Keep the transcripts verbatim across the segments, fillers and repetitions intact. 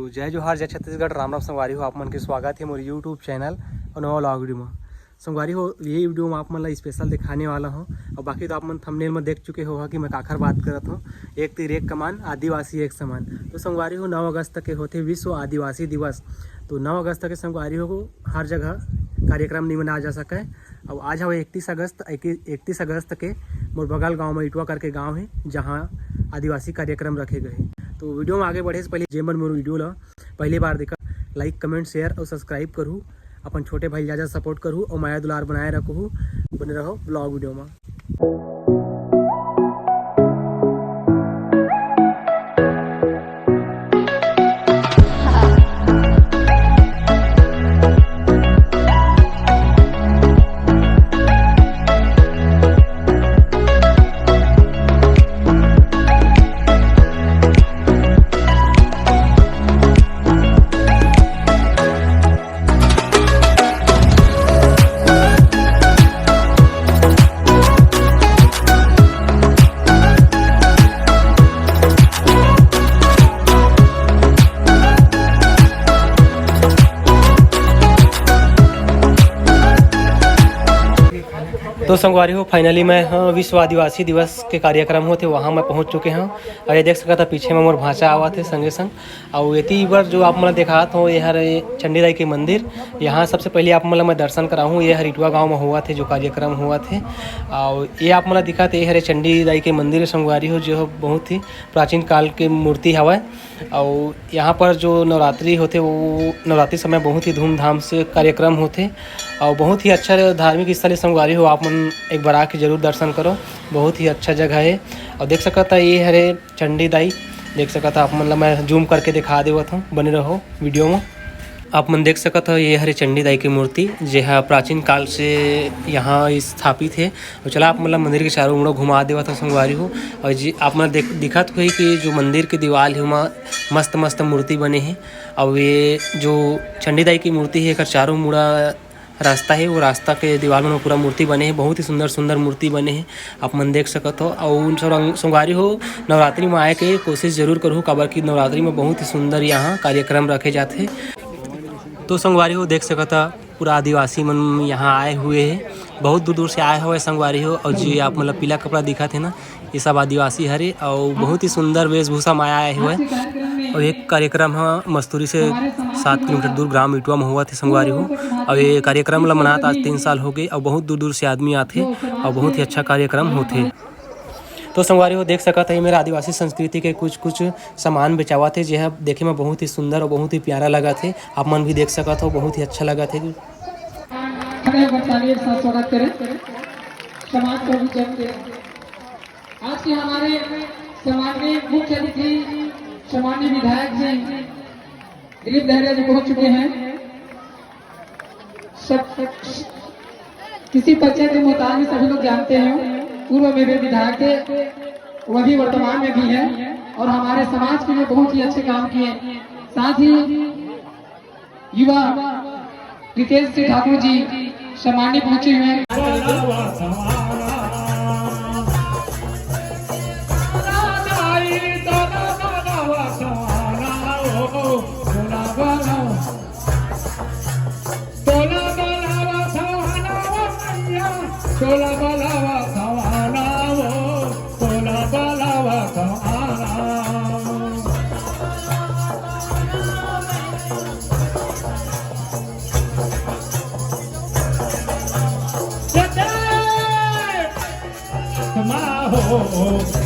जय जोहार, जय छत्तीसगढ़, राम राम संगवारी हो। आप मन के स्वागत हे मोर YouTube चैनल अउ नवा vlog वीडियो म। संगवारी हो, ये वीडियो म आप मन ला स्पेशल दिखाने वाला हूँ। अउ बाकी तो आप मन थंबनेल म देख चुके हो कि मैं काखर बात करत हूँ। एक तीर एक कमान, आदिवासी एक समान। तो संगवारी हो, नौ अगस्त के होथे विश्व आदिवासी दिवस। तो नौ अगस्त के संगवारी हो हर जगह कार्यक्रम नहीं मनाया जा सके। अउ आज हवे इकतीस अगस्त, इकतीस अगस्त के मोर बगल गांव में इटवा करके गांव हे, जहां आदिवासी कार्यक्रम रखे गए हे। तो वीडियो में आगे बढ़े से पहले जे मन मोर वीडियो ला पहली बार देखा, लाइक, कमेंट, शेयर अउ सब्सक्राइब करहू। अपन छोटे भाई ज्यादा सपोर्ट करहू अउ माया दुलार बनाए रखहू। बने रहो vlog वीडियो में। तो संगवारी हो, finally मैं, हाँ, विश्व आदिवासी दिवस के कार्यक्रम होथे, वहाँ मैं पहुँच चुके हूँ। अउ ये देख सकत हा, पीछे में मोर भांचा आवत हे संगे संग। अउ एती बर जो आप मन ला देखात हो, ये हरे चंडी दाई के मंदिर। यहाँ सबसे पहले आप मन ला मैं दर्शन कराहूँ, ये हर इटवा गाँव में होवत हे, जो कार्यक्रम होवत हे। अउ ये आप मन ला दिखत हे, ये हरे चंडी दाई के मंदिर संगवारी हो, जो बहुत ही प्राचीन काल के मूर्ति हवय। अउ यहाँ पर जो नवरात्रि होथे, वो नवरात्रि समय बहुत ही धूमधाम से कार्यक्रम होथे। अउ बहुत ही अच्छा धार्मिक स्थल हे संगवारी हो, आप मन एक बार आके जरूर दर्शन करो, बहुत ही अच्छा जगह हे। अउ देख सकत हा, ये हरे चंडी दाई, देख सकत हा, आप मन ला मैं जूम करके दिखा देवत हूँ, बने रहो वीडियो में। आप मन देख सकत हो, ये हरे चंडी दाई की मूर्ति, जे हा प्राचीन काल से यहाँ स्थापित हे। तो चला, आप मन ला मंदिर के चारों मुड़ा घुमा देवत हूँ संगवारी हो। अउ जी, आप मन देख, दिखत होही कि जो मंदिर के दीवाल हे, ओमा मस्त मस्त मूर्ति बने हे। अउ ये जो चंडी दाई की मूर्ति हे, एकर चारों मुड़ा रास्ता हे, वो रास्ता के दीवाल मन में पूरा मूर्ति बने हे। बहुत ही सुंदर सुंदर मूर्ति बने हे, आप मन देख सकत हो। अउ उन सब रंग-, संगवारी हो, नवरात्रि में आए के कोशिश जरूर करहू, काबर कि नवरात्रि में बहुत ही सुंदर यहाँ कार्यक्रम रखे जाथे। तो संगवारी हो, देख सकत हा, पूरा आदिवासी मन यहाँ आए हुए हे, बहुत दूर दूर से आए हुए संगवारी हो। अउ जी, आप मन ला पीला कपड़ा दिखत हे ना, ये सब आदिवासी हरे अउ बहुत ही सुंदर वेशभूषा में आए हुए। अउ ये कार्यक्रम ह मस्तूरी से सात किलोमीटर दूर ग्राम इटवा में होवत हे संगवारी हो। अउ ये कार्यक्रम ला मनात आज तीन साल हो गए अउ बहुत दूर दूर से आदमी आथे अउ बहुत ही अच्छा कार्यक्रम होथे। तो संगवारी हो, देख सकत हे, मेरा आदिवासी संस्कृति के कुछ कुछ सामान बेचावत हे, जे ह देखे में बहुत ही सुंदर अउ बहुत ही प्यारा लगत हे। आप मन भी देख सकत हो, बहुत ही अच्छा लगत हे। खड़े होकर ताली के साथ स्वागत करें। समाज प्रभु जन के आज के हमारे सम्माननीय मुख्य अतिथि, सम्माननीय विधायक जी दिलीप दहिया जी पहुंच चुके हैं। सब, किसी परिचय के मोहताज नहीं, सभी लोग जानते हैं, पूर्व में भी विधायक थे, वही वर्तमान में भी हैं और हमारे समाज के लिए बहुत ही अच्छे काम किए। साथ ही युवा रितेश सिंह ठाकुर जी सम्मानित पहुंचे हुए हैं।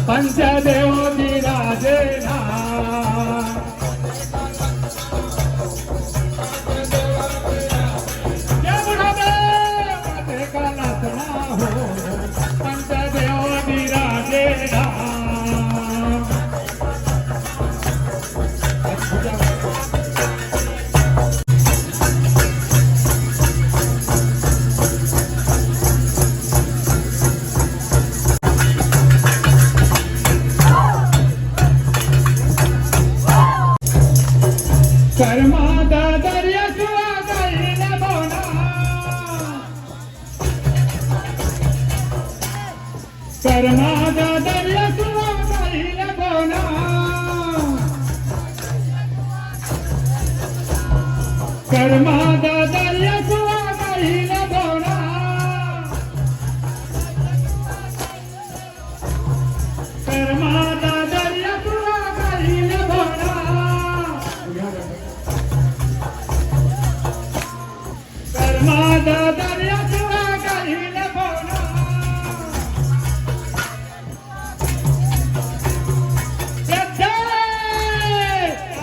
पंचदेव विराजे ना। कर्मा ददरिया सुआ गइले बोना। कर्मा ददरिया सुआ गइले बोना। कर्मा ददरिया सुआ गइले बोना।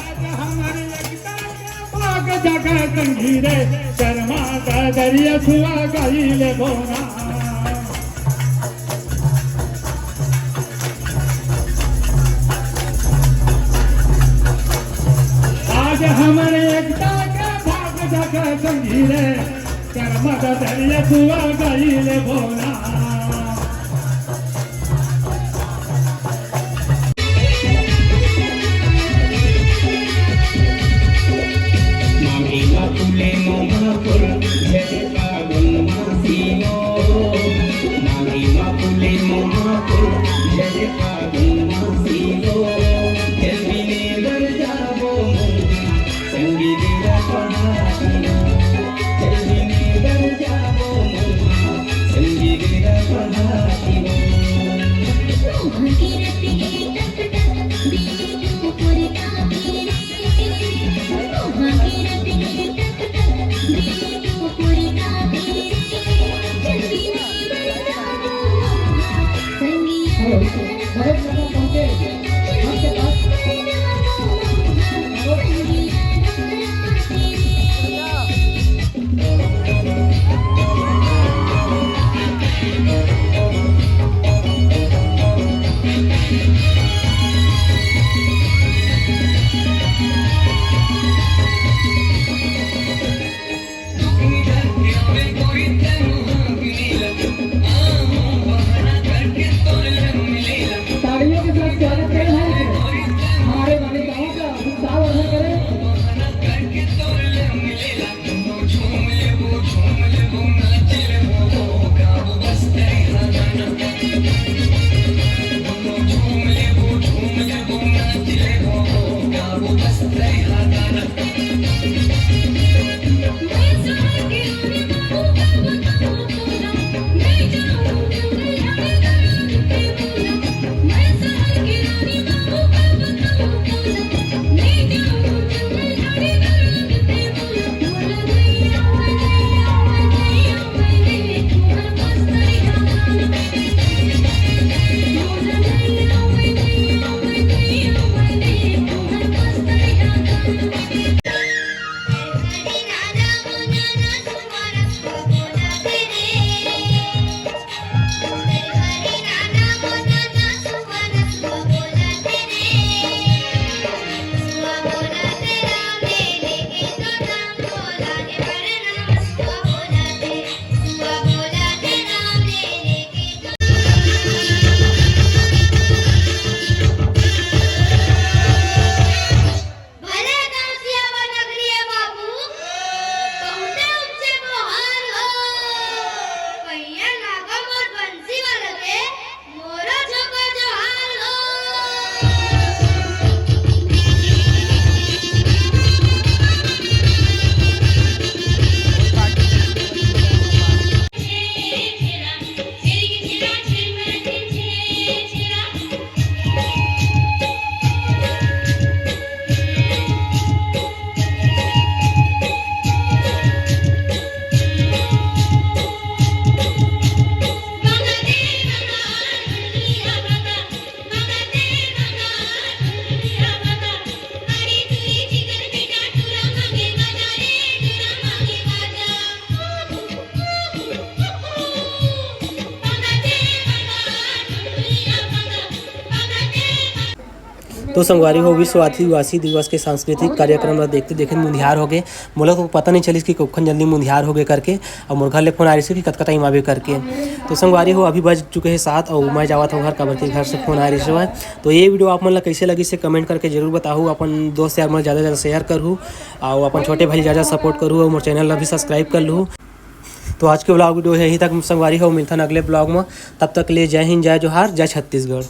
आज हमर एकता के भाग जगा संगी रे, कर्मा ददरिया सुआ गइले बोना। आज हमर एकता के भाग जगा संगी रे, कर्मा ददरिया सुआ गइले बोना। तालियों के साथ स्वागत करें भाई, हमारे मान्यताओं का उत्साह वर्धन करें। भले कांसिया बा नगरी ए बाबू, बहुते ऊंचे बोहाल हो। पहिया लागा मोर बंसी वाला के, मोरो झोंका जोहार हो। तो संगवारी हो, विश्व आदिवासी दिवस के सांस्कृतिक कार्यक्रम ला देखते देखते मुंधियार हो गए। मोला तो पता नहीं चलिस कि कखन जल्दी मुंधियार हो गए करके, और मोर घर ले फोन आ रही कि कतका टाइम आवे करके। तो संगवारी हो, अभी बज चुके हैं सात और मैं जावत हूँ घर, काबर के घर से फोन आ रही है। तो ये वीडियो आप मन ला कैसे लगी से कमेंट करके जरूर बताहू। अपन दोस्त यार मन ज़्यादा से ज़्यादा शेयर करहू, और अपन छोटे भाई ज़्यादा सपोर्ट करहू, और मोर चैनल ला भी सब्सक्राइब कर लूँ। तो आज के ब्लॉग वीडियो यहीं तक संगवारी हो, मिलथन अगले ब्लॉग में। तब तक ले जय हिंद, जय जोहार, जय छत्तीसगढ़।